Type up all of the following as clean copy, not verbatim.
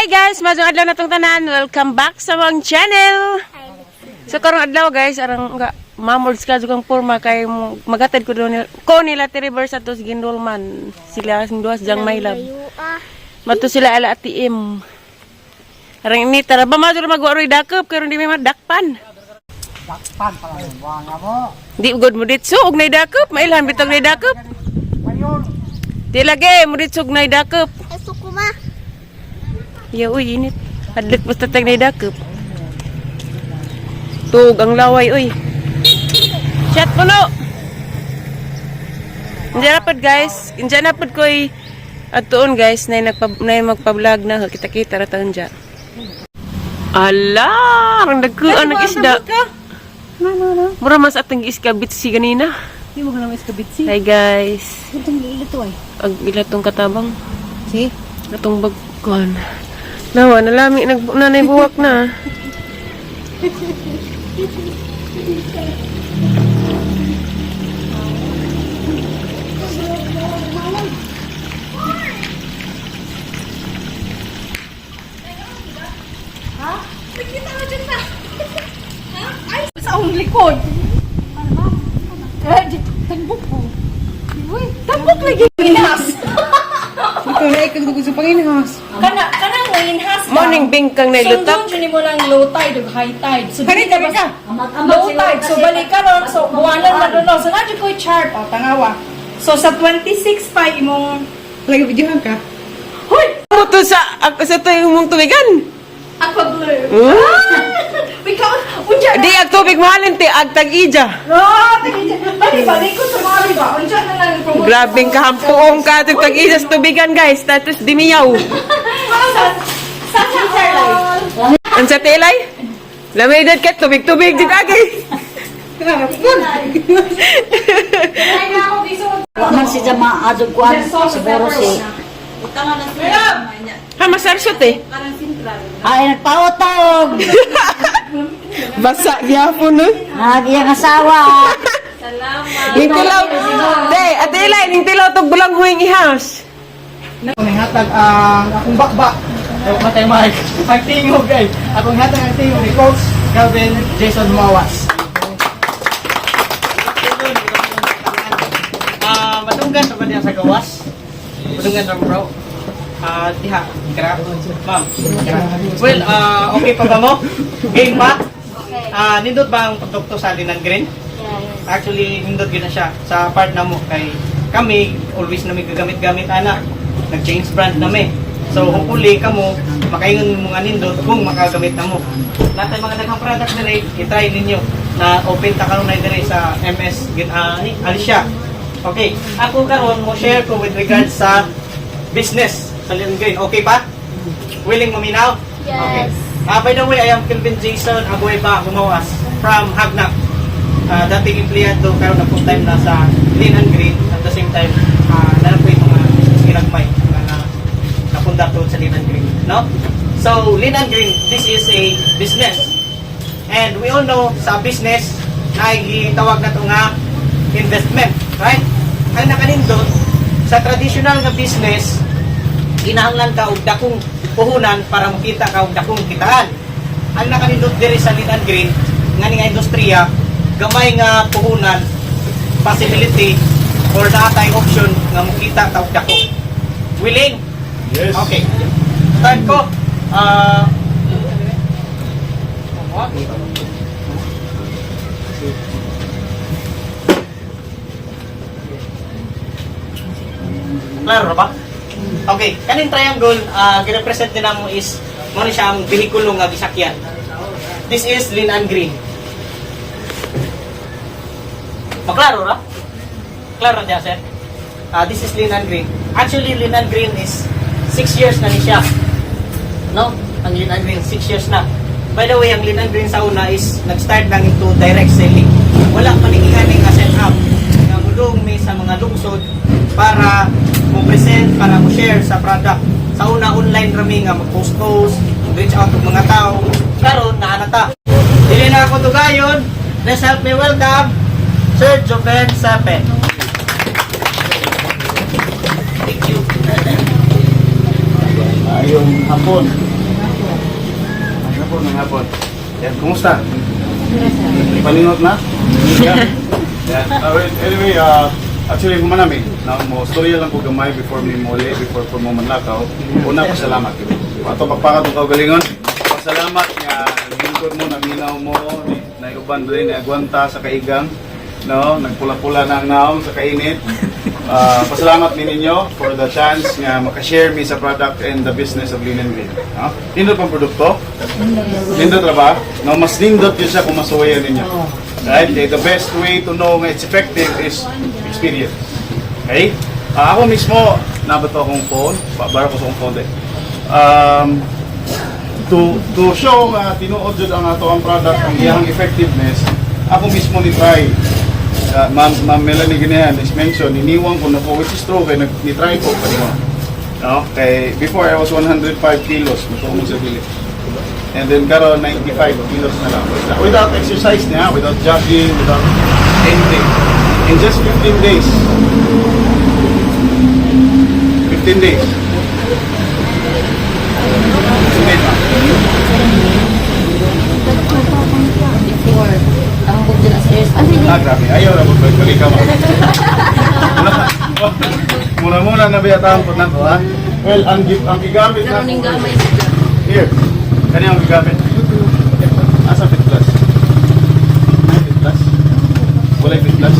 Hi guys, maayong adlaw natong tanan. Welcome back sa among channel. So karong adlaw guys, arang nga mamolds ka kang porma kay magatad ko doon nila, ko nila ti River sa tos Gindulman. Sila sing duas jang may love. Mato sila ala ATM. Arang ini tara ba maduro magwaroy dakop karon di may madakpan. Dakpan pala yun. Wala nga mo. Di gud mo ditso og nay dakop, mailhan bitong nay dakop. Mayon. Di lagi mo ditso og nay dakop. Sukuma. Ya uy init. Hadlok basta tag nay dakop. Tug ang laway uy. Chat mo no. Diyan na pod guys. Diyan na pod ko'y atuon guys na nagpa na magpa-vlog na kita-kita ra taon dyan. Ala, ang dagkuan ng isda. Mura mas atong giiskabit si ganina. Di mo ganang iskabit si. Hi guys. Itong ito ay. Ag ila tong katabang. Si? Atong bagkuan. Nawa, nalami, nag, nanay buwak na. Sa akong likod. Eh, tambok ko. Uy, tambok lagi. Inhas. Ikaw na ikaw sa panginhas. Kana kana mo inhas ka. Morning bingkang na ilutak. Sundon jud nimo lang low tide ug high tide. So Kani, dili kani ka. Low tide. So balik karon so buwanan na doon. So na jud ko'y chart o tangawa. So sa 26 pa imong Lagi videohan ka. Hoy, Mo to sa, ako sa to yung mong tubigan. aqua blue. Hmm? Wait ka, unja na. Di ag tubig mahalin ti ag tag-ija. Ah, tingin. Bali balik ko sa mga ba. Unja na lang promote. Grabing kahampuong ka atong tag-ija sa tubigan guys. Tapos dimiyaw. Sa all. Ang sa tilay? Lamay dad ka tubig-tubig di agi. Wa man si Jama adog kuan siguro si. Ha masarsot eh. Ay nagpautog. Basa gyapon no. Nag iyang asawa. Ning tilaw. De, ate Ilay, ning tilaw tog bulang huwing ihas. Akong hatag ang akong bakba. Ewan matay Mark. Pagtingog ay. Akong hatag ang tingog ni Coach Calvin Jason Mawas. Ah, madunggan sa ba niya sa gawas? Madunggan sa bro. Ah, diha, kira. Ma'am. Kira. Well, okay pa ba mo? Game pa? Ah, nindot ba ang produkto sa Linan Green? Actually, nindot yun na siya sa part na mo kay kami always na may gagamit-gamit ana. Nag-change brand na mi. So hopefully kamo makaingon mo nga nindot kung makagamit na mo. Lahat ng mga daghang product dire, i-try ninyo na open ta karon na dire sa MS ni Alicia. Okay, ako karon mo share ko with regards sa business sa Leon Green. Okay pa? Willing maminaw? Yes. Okay. By the way, I am Kelvin Jason Agueba Gumawas from Hagnap. Dating empleyado karon na full time na sa Lean and Green. At the same time, nalang ko yung mga business ginagmay nga na napunda to sa Lean and Green. No? So, Lean and Green, this is a business. And we all know sa business na gitawag na to nga investment, right? Ang nakanindot sa traditional nga business, kinahanglan ka og dakong puhunan para makita ka og dakong kitaan. Ang nakanindot diri sa Lean and Green nga ni nga industriya, gamay nga puhunan, possibility or naa tay option nga mokita ka og dako. Willing? Yes. Okay. Start ko. Ah, klaro ra ba? Okay, kaning triangle girepresent din namo is mo ni siya ang bihikulo nga gisakyan. This is Lean and Green. Maklaro ra? Klaro diya, sir? This is Lean and Green. Actually, Lean and Green is 6 years na ni siya. No? Ang Lean and Green, 6 years na. By the way, ang Lean and Green sa una is nag-start lang into direct selling. Wala pa ni ingani nga set up. Nga mudong mi sa mga lungsod para mo present, para mo share sa product. Sa una, online rami nga mag-post-post, reach out og mga tao. Karon naa na ta. Dili na ako dugayon. Let's help me welcome Sir Joven Sapen. Thank you. Ayong hapon. Hapon, may hapon. Yan, kumusta? Paningot na? Yeah. Well, anyway, actually, human namin. Na mo storya lang ko gamay before mi muli, before ko mo manlakaw. Una, pasalamat. Ato pagpakat ng kaugalingon. Pasalamat nga lingkod mo, naminaw mo, naiuban din, naagwanta sa kaigang. No, nagpula-pula na ang naong sa kainit. Pasalamat mi ninyo for the chance nga makashare mi sa product and the business of Lean and Green. No? Nindot pang produkto? Nindot ra ba? No, mas nindot yun siya kung masuwayan ninyo. Right? Eh, the best way to know nga it's effective is experience. Okay? Ako mismo, nabato akong phone. Bara ko sa akong phone eh. To show nga tinuod jud ang ato ang product, ang iyang effectiveness, ako mismo ni try. Ma'am Melanie Ginehan is mentioned, iniwang ko na po, which is true, kay ni-try ko pa nimo. No? Kay before I was 105 kilos, masumo sa dili. And then karon 95 kilos na lang. Without exercise niya, without jogging, without anything. In just 15 days. 15 days. 15 days, ma'am. Before, ang bugdo na stairs. Ah, grabe. Ayaw na magbalik ka, ma'am. Muna-muna na biyatahan po na to, ha? Well, ang gigamit na Karon ning gamay. Here. Kani ang gigamit. Asa Fit Plus? Ay, Fit Plus? Walay Fit Plus?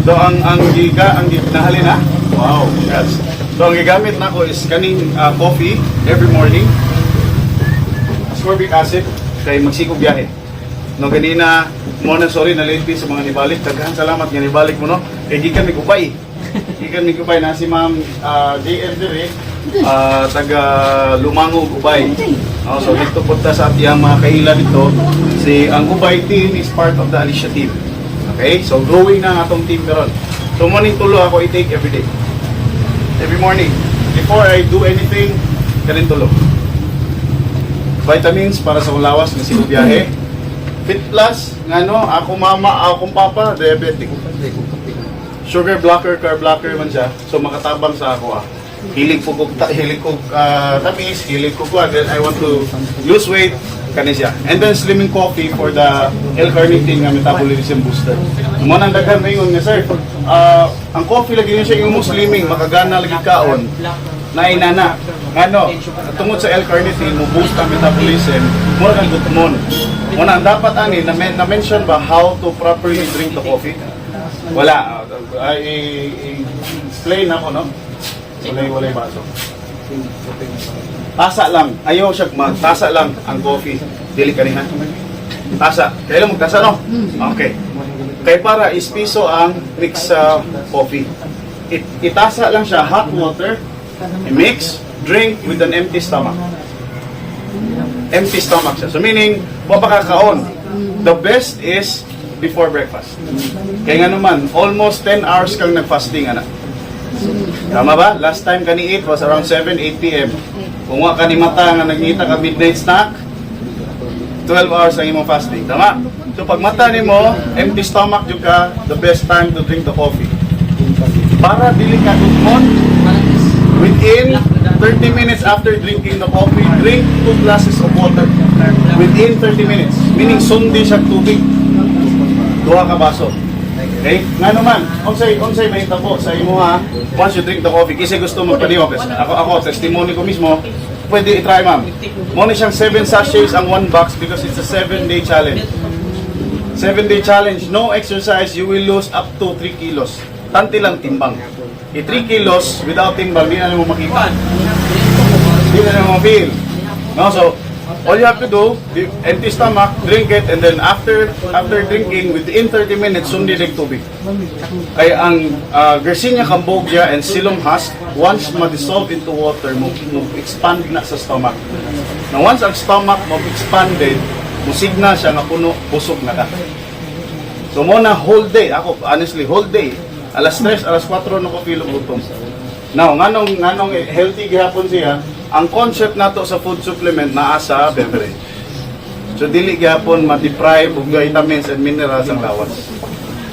So ang giga ang gi- nahali na? Wow, congrats. So ang gigamit nako is kaning coffee every morning. Ascorbic acid kay magsikog biyahe. No ganina mo na, sorry na late sa mga nibalik. Daghan salamat nga nibalik mo, no. Kay gikan mi Kupay. Gikan mi Kupay na si Ma'am JM dire, taga Lumangog, Ubay. No, so dito punta sa atiyang mga kaila dito. Si ang Ubay team is part of the Alicia team. Okay? So growing na ang atong team karon. So morning tulo ako i-take every day. Every morning. Before I do anything, kanin tulo. Vitamins para sa lawas nga sikog biyahe. Fit Plus, ngano, ako mama, akong papa, diabetic. Sugar blocker, carb blocker man siya. So makatabang sa ako ah. Hilig ko tamis, hilig ko kuan, then I want to lose weight, kani siya. And then slimming coffee for the L-carnitine nga metabolism booster. Mo nang daghan maingon nga, "Sir, ang coffee lagi yun siya yung mo slimming, makagana lagi kaon." Na inana. Ngano, tungod sa L-carnitine mo boost ang metabolism, mo kang gutomon. Mo na ang dapat ani na, na mention ba how to properly drink the coffee? Wala. Ay, explain ako, no? Walay baso. Tasa lang. Ayaw siya tasa lang ang coffee. Dili kanihan. Tasa. Kailan magtasa, no? Okay. Kay para ispiso ang mix sa coffee. Itasa lang siya, hot water, i-mix, drink with an empty stomach. Empty stomach siya. So meaning, wa pa kakaon. The best is before breakfast. Kaya nga naman, almost 10 hours kang nag-fasting, anak. Tama ba? Last time ka ni eat was around 7, 8 p.m. Kung wa ka ni mata nga nagngita ka midnight snack, 12 hours ang imong fasting. Tama? So pag mata nimo, empty stomach jud ka, the best time to drink the coffee. Para dili ka gutmon, within 30 minutes after drinking the coffee, drink 2 glasses of water. Within 30 minutes. Meaning, sundi siya tubig. Duha ka baso. Okay? Nga naman, unsay mahitabo sa imo ha, once you drink the coffee, kasi gusto mo paniwag. Ako, testimony ko mismo, pwede i-try, ma'am. Mo ni siyang 7 sachets ang one box because it's a 7-day challenge. 7-day challenge, no exercise, you will lose up to 3 kilos. Tanti lang timbang. I 3 kilos without timbang, di na mo makita. Di na mo feel. No, so all you have to do, empty stomach, drink it, and then after drinking, within 30 minutes, sundi rin tubig. Kaya ang Garcinia Cambogia and Psyllium husk, once ma-dissolve into water, mo expand na sa stomach. Now, once ang stomach mo expanded, mo signal siya nga puno, busog na ka. So mo na whole day, ako honestly, whole day, alas 3, alas 4 na ko feel og gutom. Now, nganong healthy gihapon siya, ang concept nato sa food supplement naa sa beverage. So dili gihapon ma-deprive og vitamins and minerals ang lawas.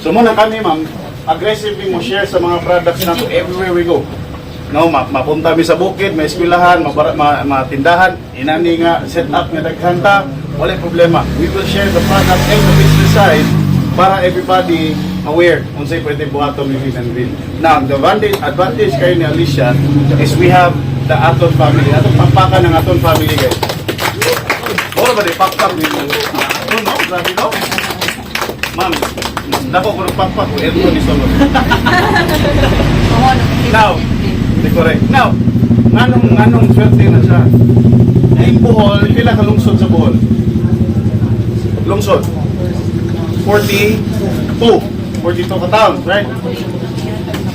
So mo na kami, ma'am, aggressively mo share sa mga products nato everywhere we go. No, mapunta mi sa bukid, may eskwelahan, matindahan, inani nga set up nga daghan ta, wala problema. We will share the product and the business side para everybody aware unsay pwede buhaton ni Lean and Green. Now, the advantage kayo ni Alicia is we have the Aton family. Atong pampakan ng Aton family, guys. Ora ba di pakpak ni Aton, no? Grabe, no? Ma'am, mas dako ko ng pakpak ko, aircon ni sulod. Now, di correct. Now, nganong swerte na siya? Yung Bohol, pila ka lungsod sa Bohol? Lungsod? 42. 42 ka towns, right?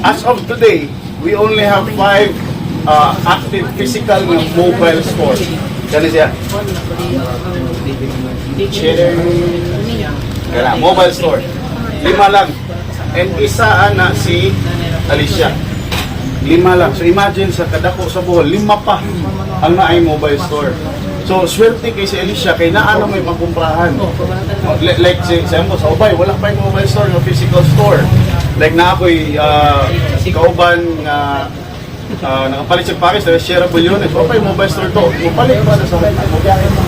As of today, we only have five active physical na mobile stores. Kani siya? Cheddar. Kaya, mobile store. Lima lang. And isa ana si Alicia. Lima lang. So imagine sa kadako sa Bohol, lima pa ang naay mobile store. So swerte kay si Alicia kay naa na may makumprahan. Oh, like si sa mo sa Ubay, wala pa yung mobile store, nga physical store. Like na ako'y kauban nga nakapalit sa package, tapos shareable unit. Wala pa yung mobile store to. Mupalit pa na sa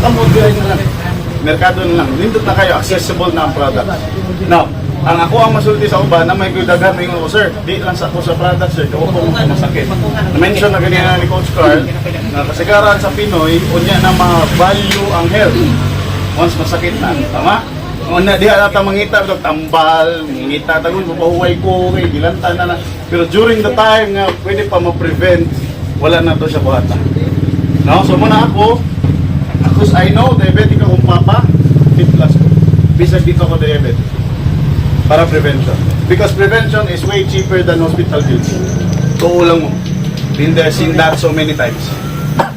kamot na lang. Merkado na lang. Nindot na kayo, accessible na ang product. Now, ang ako ang masulti sa uban na may daghan may ko, "Sir, di lang sa ako sa product, sir, kay ko masakit." Na-mention na ganina ni Coach Carl na kasagaran sa Pinoy unya na ma-value ang health once masakit na, tama? Una diha na ta mangita og tambal, mangita tagon mapahuway ko kay gilanta na na. Pero during the time nga pwede pa ma-prevent, wala na to siya buhata. No, so muna ako, because I know diabetic akong papa, fit plus ko. Bisag di pa ako diabetic. Para prevention. Because prevention is way cheaper than hospital bills. Tuo lang mo. Been there, seen that so many times.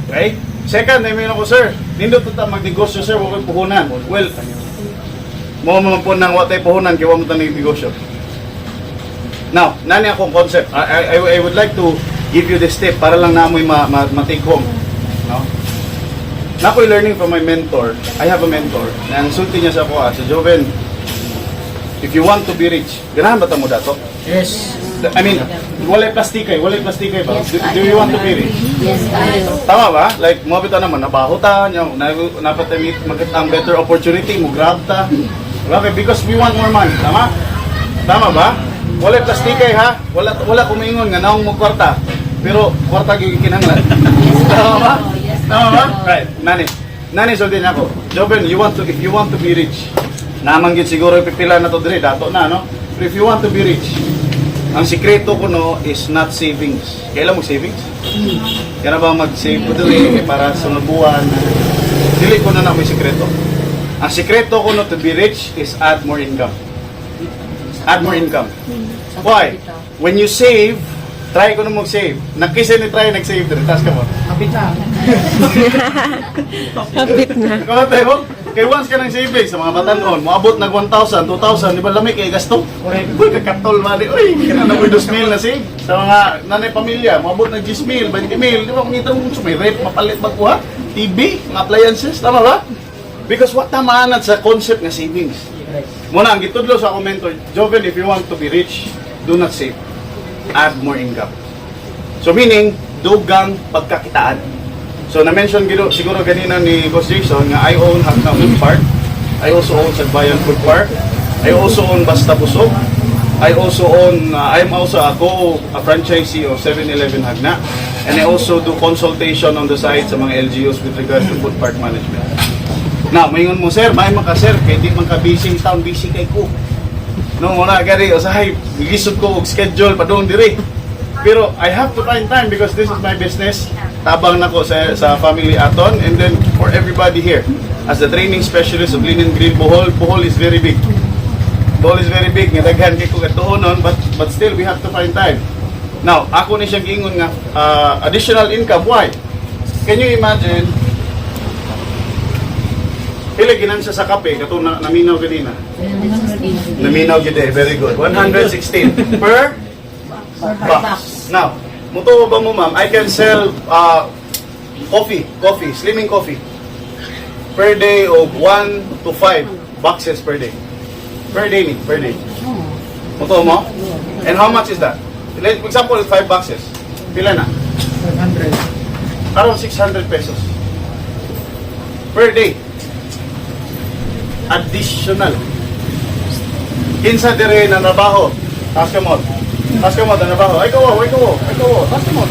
Okay? Second, I mean ako, "Sir, nindot ta magnegosyo, sir, wa ko'y puhunan." Well, mo man po nang wa tay puhunan kay wa mo ta negosyo. Now, nani akong concept. I would like to give you this tip para lang namoy ma-take home. No? Na ako'y learning from my mentor. I have a mentor. Na ang sulti niya sa ako, si Joven, if you want to be rich, ganahan ba ta mo dato? Yes. I mean, walay plastikay ba? Yes, Do you want to be rich? Yes, kayo. Tama ba? Like, mo bitaw naman, nabaho ta, nyo, na, napat makita ang better opportunity, mo grab ta. Okay, because we want more money. Tama? Tama ba? Walay plastikay ha? Wala kumingon nga naong mo kwarta. Pero kwarta gyud kinahanglan. Tama ba? Yes. Tama ba? Right. Nani. Nani sulti niya ako. "Joven, you want to if you want to be rich." Naman gyud siguro pipila na to dire, dato na no. Pero if you want to be rich, ang sikreto ko no is not savings. Kailan mo savings? Kaya na ba mag-save ko dili kay para sa mga buwan? Dili ko na na may sikreto. Ang sikreto ko no to be rich is add more income. Add more income. Why? When you save, try ko na mag-save. Nakisa ni try nag-save diri. Taas ka mo. Kapit na. Kapit na. Ikaw tayo, kay once ka ng savings sa mga batanon, moabot nag 1,000, 2,000, di ba lami kay gasto? Correct. Uy, kakatol mali. Uy, kina na mo 2,000 na save. Sa mga nanay pamilya, moabot nag 10,000, 20,000, di ba kung mo may rent, mapalit magkuha, TV, mga appliances, tama ba? Because what tama sa concept nga savings. Muna, ang gitudlo sa akong mentor, "Joven, if you want to be rich, do not save. Add more income." So meaning, dugang pagkakitaan. So na-mention gino, siguro ganina ni Boss Jason nga I own Hagna Food Park. I also own Sagbayan Food Park. I also own Basta Busog. I also own, I'm also a franchisee of 7-Eleven Jagna. And I also do consultation on the side sa mga LGUs with regards to food park management. Now, maingon mo, "Sir, may man ka, sir, kay di man ka busy in town, busy kay ko." No, muna gari, usahay, lisod ko og schedule padung diri. Pero I have to find time because this is my business. Tabang nako sa family aton and then for everybody here. As the training specialist of Lean and Green Bohol, Bohol is very big. Bohol is very big, nga daghan kay ko katuonon, but still we have to find time. Now, ako ni siyang giingon nga additional income, why? Can you imagine pila ginansya sa kape katong na, naminaw ganina? Naminaw gid eh, very good. 116 per box. Now, mutuo ba mo, ma'am, I can sell coffee, slimming coffee per day of 1 to 5 boxes per day. Per day ni, per day. Mutuo mo? And how much is that? Like, for example, 5 boxes. Pila na? Around 600 pesos. Per day. Additional. Kinsa dire na trabaho? Taas kamot. Taas kamot, na trabaho. Ay, kawo, ay, kawo, ay, kawo. Taas kamot.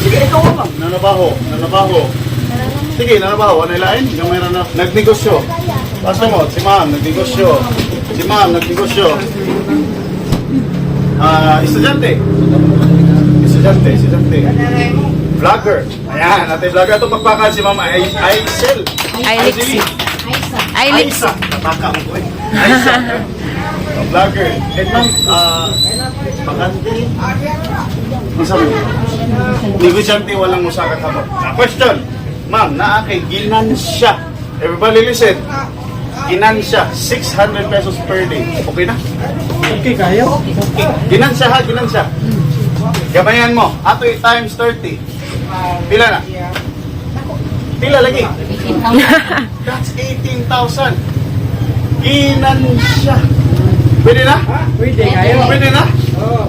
Sige, ikaw ma'am. Nanabaho, nanabaho. Sige, nanabaho. Ano ilain? Gamay ra na. Nagnegosyo. Taas kamot. Si ma'am, nagnegosyo. Si ma'am, nagnegosyo. Ah, estudyante. Estudyante, estudyante. Vlogger. Ayan, ate vlogger. Ito pagpakan si ma'am ay Aisel. Ailix. Ailix. Aisa. Napaka mo ko eh. Aisa. Ang vlogger. Eh ma'am, bakante. Ang sabi mo? Negosyante, walang usa ka kamot. Ah, question. Ma'am, naa kay ginansya. Everybody listen. Ginansya, 600 pesos per day. Okay na? Okay kayo. Okay. Ginansya ha, ginansya. Gabayan mo. Ato times 30. Pila na? Pila lagi? That's 18,000. Ginansya. Pwede na? Pwede kayo. Pwede na? Oo.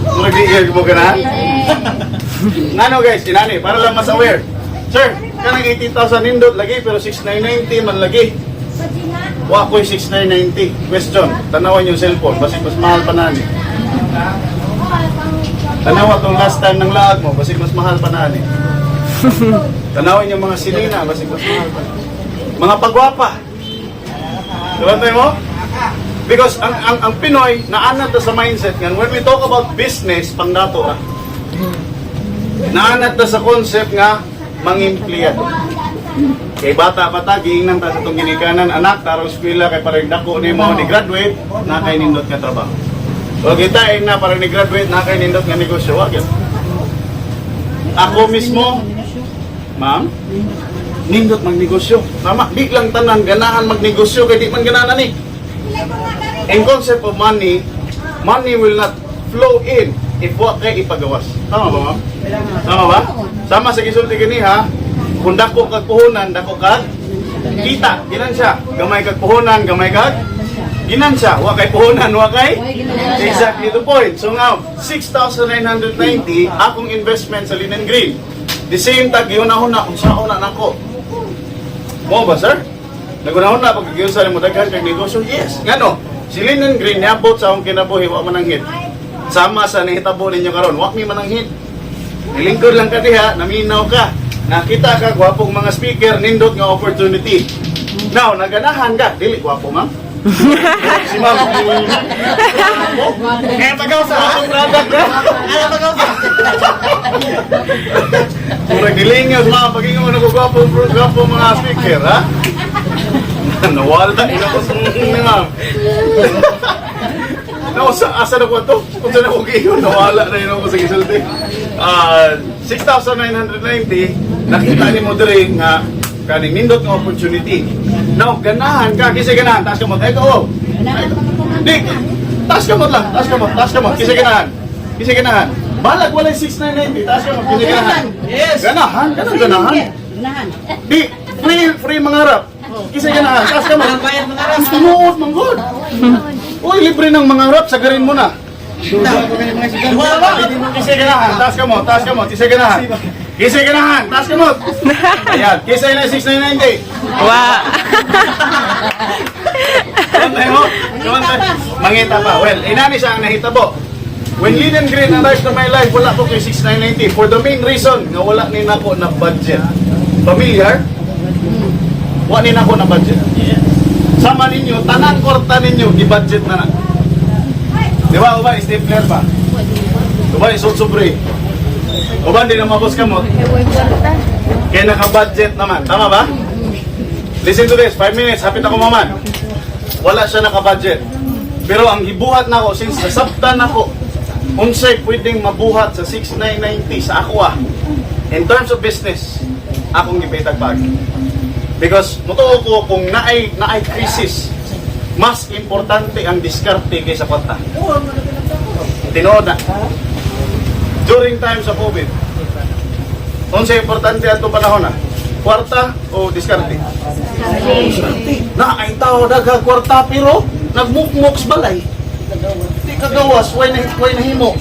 Murag di iya mo ka na? Ngano guys, inani, para lang mas aware. Sir, kanang 18,000 nindot lagi pero 6,990 man lagi. Wa ko'y 6,990. Question, tanawan yung cellphone, basig mas mahal pa nani. Tanawa tong last time ng laag mo, basig mas mahal pa nani. Tanawin yung mga sinina, basig mas mahal pa. Mga pagwapa. Diba tayo mo? Because ang Pinoy, naanat na sa mindset nga, when we talk about business, pangdato ra. Naanat na sa concept nga, mangimpliyado. Kay bata pa ta, giingnan ta sa itong ginikanan, anak, tarong eskwela, kay parang dako ni mo ni graduate, na kay nindot nga trabaho. O kita eh, na parang ni graduate, na kay nindot nga negosyo, wag yun. Ako mismo, ma'am, nindot magnegosyo. Tama, di lang tanan ganahan magnegosyo kay di man ganahan ni. In concept of money, money will not flow in if wa kay ipagawas. Tama ba, ma'am? Tama ba? Sama sa gisulti gani ha. Kung dako kag puhunan, dako kag kita, ginansya. Gamay kag puhunan, gamay kag ginansya. Wa kay puhunan, wa kay exactly the point. So now, 6,990 akong investment sa Linen Green. The same tag gihuna-huna kung saan na nako. Mo ba, sir? Nagunahon na pag sa mo daghan kag negosyo. Yes, ngano? Si Linen Green niabot sa akong kinabuhi wa mananghid. Sama sa nahitabo ninyo karon, wa mi mananghid. Nilingkod lang ka diha, naminaw ka. Nakita ka gwapong mga speaker, nindot nga opportunity. Now, naganahan ka, dili gwapo, ma'am. Si ma'am. Kaya tagaw sa akong product ha. Kaya tagaw sa. Murag dilingos, ma'am, pag ingon ko gwapo, gwapo mga speaker, ha? Nawala ina ko sa ni ma'am. No, sa asa na ko to? Kung saan ako giyon, nawala na yun ako sa gisulti. Ah, 6,990, nakita ni mo diri nga kaning nindot nga opportunity. Now, ganahan ka, kisay ganahan, taas kamot. Ay, oh. Di, taas kamot lang, taas kamot, taas kamot, kisay ganahan. Kisay ganahan. Balag walay 6,990, taas kamot, kisay ganahan. Yes. Ganahan, ganahan, ganahan. Ganahan. Di, free, free mangarap. Kisay ganahan, taas kamot. Walang bayad mga ras. Tinuod, manggod. Uy, libre ng mangarap, sagarin mo na. Duha ba? Kisay ganahan, taas ka mo, taas ka mo, kisay ganahan. Kisay ganahan, taas ka mo. Ayan, kisay na 6990. Wa. Kamantay mo. Kamantay. Mangita pa. Well, inani siya ang nahitabo. When Linen Green arrived to my life, wala ko kay 6990. For the main reason, nga wala ni nako na budget. Familiar? Wala ni nako na budget. Sama ninyo, tanan kwarta ninyo, gi-budget na na. Di ba, uba, stapler ba? Uba, isot sobre. Uba, hindi na mabos kamot. Kaya naka-budget naman. Tama ba? Listen to this, 5 minutes, hapit ako maman. Wala siya naka-budget. Pero ang gibuhat nako since nasabtan nako, unsay pwedeng mabuhat sa 6990 sa ako ah. In terms of business, akong gipitag pag. Because mutuo ko kung naay naay crisis, mas importante ang diskarte kaysa kwarta. Tinuod na. During times of COVID, unsay importante atong panahon na? Kwarta o diskarte? Na ay tao daghang kwarta pero nagmukmok sa balay. Di ka gawas, way nahimo.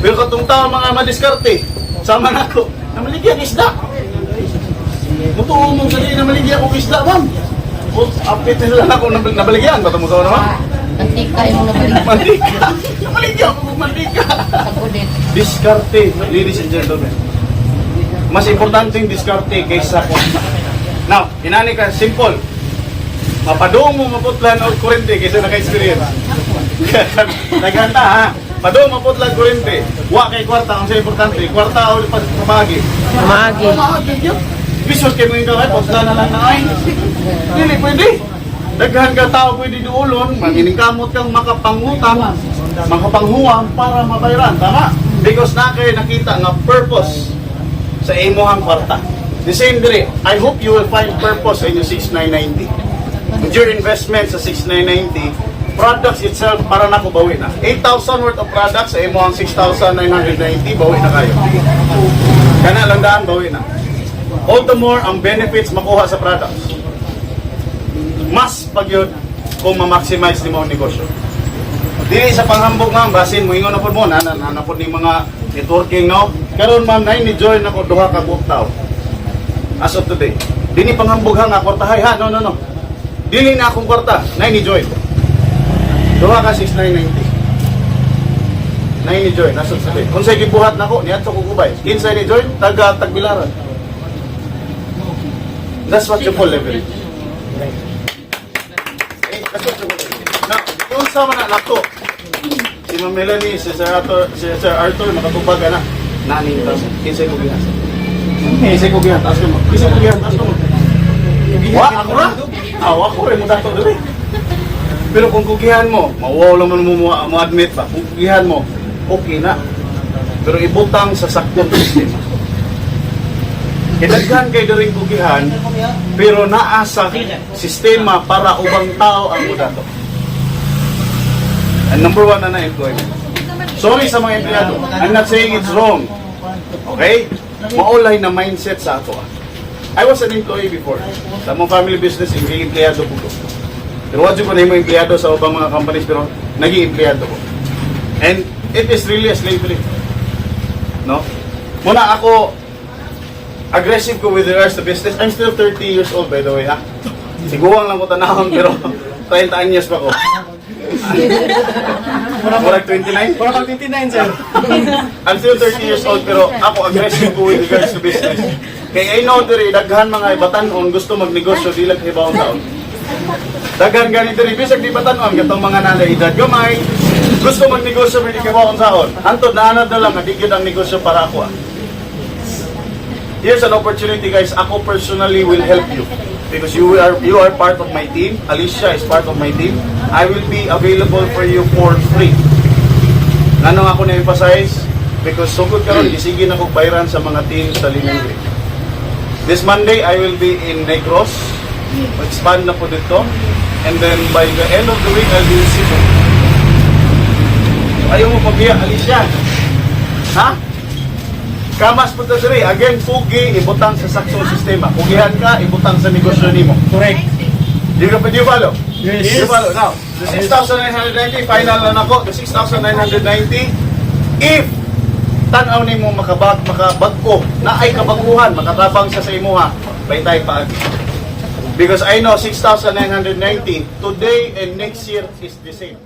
Pero katong tao mga madiskarte, sama nako, namaligyan isda. Mutuo mo sa di na maligya kong isda, ma'am. O, update nila lang ako nabaligyan. Ba't mo sa naman? Mantika yung nabalik Mantika. Namaligya ako kung mantika. sa kulit. Diskarte, ladies and gentlemen. Mas importante yung diskarte kaysa kwarta. Now, inani ka, simple. Mapadung mo maputlan og kurente kaysa naka-experience. Naghanta ha. Padung maputlan kurente. Wa kay kwarta ang sa importante. Kwarta o pamagi. Maagi. Pamagi yun. Bisos kay mo yung kaway, putlan na lang na ay. Dili pwede. Daghan ka tao pwede duulon, manginingkamot kang makapangutang, makapanghuwang para mabayaran. Tama? Because na kayo nakita nga purpose sa imuhang kwarta. The same dire, I hope you will find purpose sa inyong 6990. With your investment sa 6990, products itself para nako bawi na. 8,000 worth of products sa imuhang 6,990, bawi na kayo. Kana lang daan, bawi na. All the more ang benefits makuha sa products. Mas pag yun kung ma-maximize nimo ang negosyo. Dili sa panghambog, ma'am, basin mo ingon na pud mo na na na pud ning mga networking, no. Karon, ma'am, nay ni join ako duha ka buok tawo. As of today. Dili panghambog ha nga kwartahay ha. No, no, no. Dili na akong kwarta, nay ni join. Duha ka 6990. Nay ni join as of today. Kung sa gibuhat nako niadto ko gubay. Kinsay ni join taga Tagbilaran. That's what you call leverage. Eh, that's what you call leverage. Now, yung sama na nato, si Ma'am Melanie, si Sir Arthur, makatubag ka na. Naning tas, kinsay ko gihan. Kinsay ko gihan, taas mo. Kinsay ko gihan, taas mo. Wa, ako ra. Aw, ako rin mo dato diri. Pero kung kugihan mo, mawaw lang man mo admit ba? Kung kugihan mo, okay na. Pero ibutang sa saktong sistema. Kay daghan kay diring kugihan, pero naa sa sistema para ubang tao ang mudato. And number one na na employment. Sorry sa mga empleyado. I'm not saying it's wrong. Okay? Maulay na mindset sa ato. Ah. I was an employee before. Sa among family business, naging empleyado ko. Pero wa ko na yung empleyado sa ubang mga companies, pero naging empleyado ko. And it is really a slavery. No? Muna ako, aggressive ko with regards to business. I'm still 30 years old, by the way, ha? Siguang lang ko tanahon, pero 30 anyos pa ko. Murag 29? Mura pang 29, sir. I'm still 30 years old pero ako aggressive ko with regards to business. Kay I know diri daghan mga batan-on gusto magnegosyo di lang hibaw taon. Daghan gani diri bisag di batan-on katong mga nana edad gamay gusto magnegosyo pero di kahibaw saon. Hantod na anad na lang nga di gyud ang negosyo para ako. Ah. Here's an opportunity, guys. Ako personally will help you because you are part of my team. Alicia is part of my team. I will be available for you for free. Nganong ako na-emphasize? Because sugod karon gisige na kog bayran sa mga team sa Linengre. This Monday, I will be in Negros. Expand na po dito. And then by the end of the week, I'll be in Cebu. Ayaw mo pabiya, Alicia. Ha? Kamas po ta diri. Again, pugi, ibutang sa saktong sistema. Pugihan ka, ibutang sa negosyo nimo. Correct. Do you follow? Yes. Do you follow? Now, the 6,990, final na nako, the 6,990, if tan-aw nimo makabag-o, na ay kabaguhan, makatabang siya sa imuha, baytay paagi. Because I know 6,990 today and next year is the same.